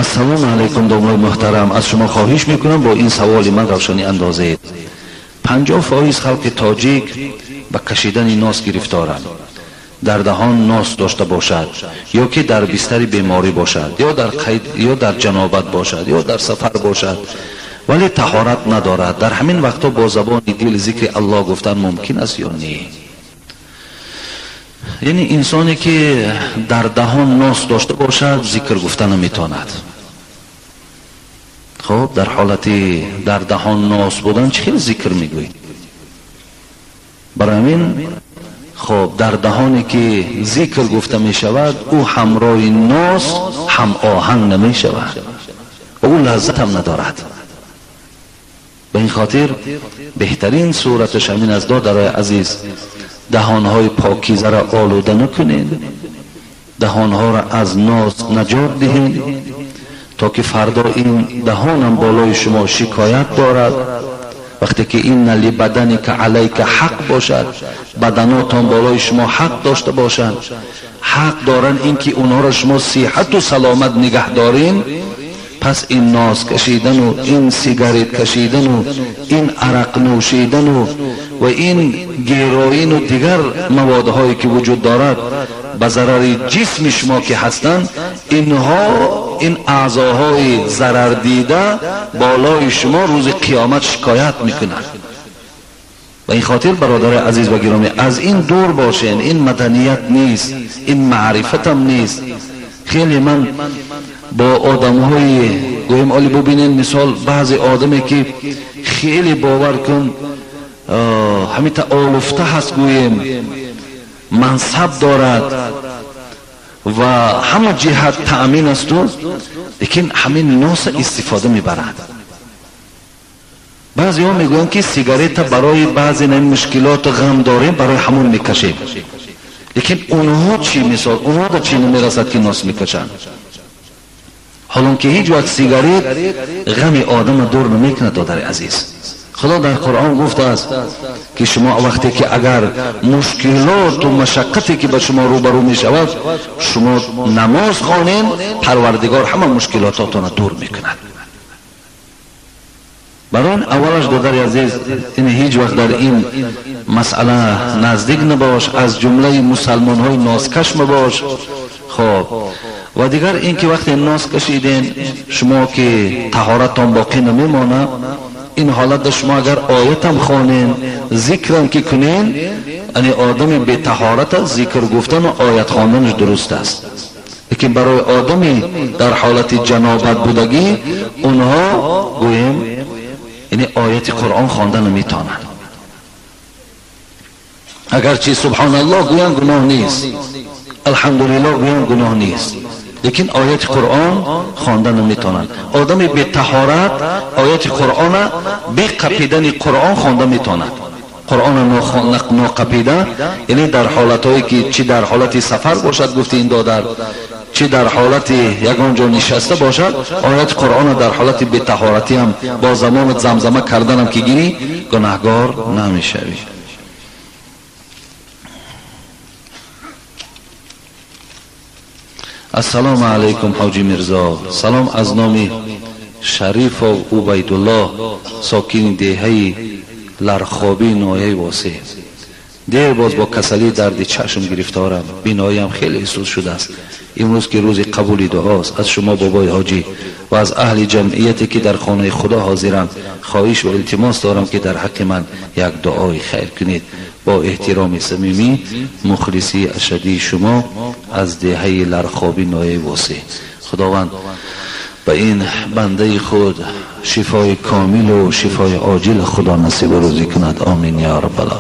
Ассалому алайкум домои муҳтарам, аз шумо хоҳиш мекунам бо ин саволи ман равшанӣ андозед. 50% халқи тоҷик ба кашидани нос гирифторанд. Дар даҳон нос дошта бошад, ё ки дар бистари беморӣ бошад, ё дар қайд, ё дар ҷанобат бошад, ё дар сафар бошад, вале таҳорат надорад. Дар ҳамин вақтҳо бо забони дил зикри Аллоҳ гуфтан мумкин аст ё не? Яъне инсоне ки дар даҳон нос дошта бошад, зикр гуфта наметавонад. Хуб, дар ҳолати дар даҳон нос будан чӣ хел зикр мегӯӣ? Барои ҳамин хуб, дар даҳоне ки зикр гуфта мешавад, ӯ ҳамроҳи нос ҳам оҳанг намешавад ва ӯ лаззат ҳам надорад. Ба ин хотир беҳтарин сураташ ҳамин аст, додарои азиз, даҳонҳои покизаро олуда накунед, даҳонҳоро аз нос наҷот диҳед, то ки фардо ин даҳонам болои шумо шикоят дорад. Вақте ки инна либаданика алайка ҳақ бошад, баданотон болои шумо ҳақ дошта бошанд, ҳақ доранд ин ки онҳоро шумо сиҳату саломат нигаҳ дорин. Пас ин нос кашидану ин сигарет кашидану ин арақ нӯшидану ва ин героину дигар маводҳое ки вуҷуд дорад ба зарари ҷисми шумо ки ҳастанд, инҳо ин аъзоҳои зарардида болои шумо рӯзи қиёмат шикоят мекунанд. Ба ин хотир бародари азиз ва гиромӣ, аз ин дур бошен. Ин маданият нест, ин маърифатам нест. Хеле ман бо одамҳои гӯем, оли бубинен, мисол баъзе одаме ки хеле бовар кун ҳамита олуфта ҳаст, гӯем мансаб дорад ва ҳама ҷиҳат таъмин асту, лекин ҳамин носа истифода мебарад. Баъзеҳо мегӯянд ки сигарета барои баъзе мушкилоту ғам дорем, барои ҳамон мекашем. Лекин онҳо чӣ, мисол онҳо да чӣ намерасад ки нос мекашанд? Ҳолон ки ҳеҷ вақт сигарет ғами одама дур намекунад. Додари азиз, Худо дар Қуръон гуфтааст ки шумо вақте ки агар мушкилоту машаққате ки ба шумо рӯбарӯ мешавад, шумо намоз хонед, Парвардигор ҳама мушкилототонро дур мекунад. Барои ин аввалаш, додари азиз, ин ҳеҷ вақт дар ин масъала наздик набош, аз ҷумлаи мусалмонҳои носкаш мабош. Хоб, ва дигар ин ки вақте нос кашиден, шумо ки таҳораттон боқӣ намемонад, ин ҳолатда шумо агар оятам хонен, зикрам ки кунен, яъне одами бетаҳората зикр гуфтану оят хонданаш дуруст аст. Лекин барои одами дар ҳолати ҷанобат будагӣ, онҳо гӯем яъне ояти Қуръон хонда наметавонанд. Агарчи субҳоналлоҳ гӯянд гуноҳ нест, алҳамдулиллоҳ гӯянд гуноҳ нест, лекин ояти Қуръон хонда наметавонанд. Одами бетаҳорат ояти Қуръона бе қапидани Қуръон хонда метавонад. Қуръона ноқапида, яъне дар ҳолатҳое ки чӣ дар ҳолати сафар бошад, гуфти ин додар, чӣ дар ҳолати ягон ҷо нишаста бошад, ояти Қуръона дар ҳолати бетаҳоратӣ ҳам бо замонат замзама карданам ки гирӣ, гунаҳгор намешавӣ. Ассалому алайкум ҳоҷи Мирзо. Салом аз номи Шарифов Убайдуллоҳ, сокини деҳаи Лархобӣ, ноҳияи Восеъ. Дер боз бо касалии дарди чашм гирифторам, биноиам хеле ҳиссус шудааст. Имрӯз ки рӯзи қабули дуост, аз шумо бобои ҳоҷӣ ва аз аҳли ҷамъияте ки дар хонаи Худо ҳозиранд хоҳиш ва илтимос дорам ки дар ҳаққи ман як дуои хайр кунед. Бо эҳтироми самимӣ, мухлисии ашадии шумо аз деҳаи Лархобӣ, ноҳияи Восеъ. Худованд ба ин бандаи худ шифои комилу шифои оҷил Худо насибу рӯзӣ кунад. Омин ё раббал.